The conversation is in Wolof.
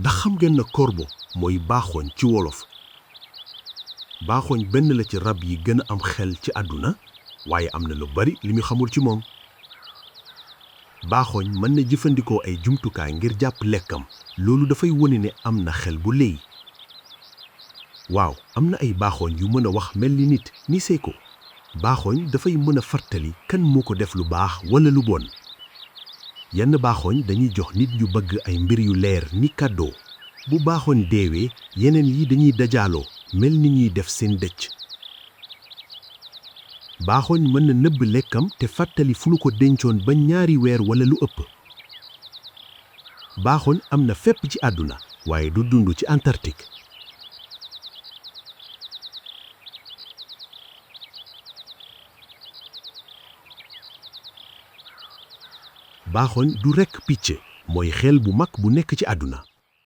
ndax xam ngeen na corbeau mooy baaxooñ ci wolof. baaxooñ benn la ci rab yi gën a am xel ci àdduna waaye am na lu bari li mu xamul ci moom. baaxooñ mën na jëfandikoo ay jumtukaay ngir jàpp lekkam loolu dafay wone ne am na xel bu léey. waaw am na ay baaxooñ yu mën a wax mel ni nit ni seeko. baaxooñ dafay mën a fàttali kan moo ko def lu baax walla lu bon. yenn baaxooñ dañuy jox nit ñu bëgg ay mbir yu leer ni kàddoo. bu baaxooñ deewee yeneen yi dañuy dajaaloo mel ni ñuy def seen dëcc. baaxooñ mën na nëbb lekkam te fàttali fu nu ko dencoon ba 2 weer walla lu ëpp. baaxooñ am na fépp ci àdduna waaye du dund ci Antarctique. baaxooñ du rekk picc mooy xel bu mag bu nekk ci àdduna.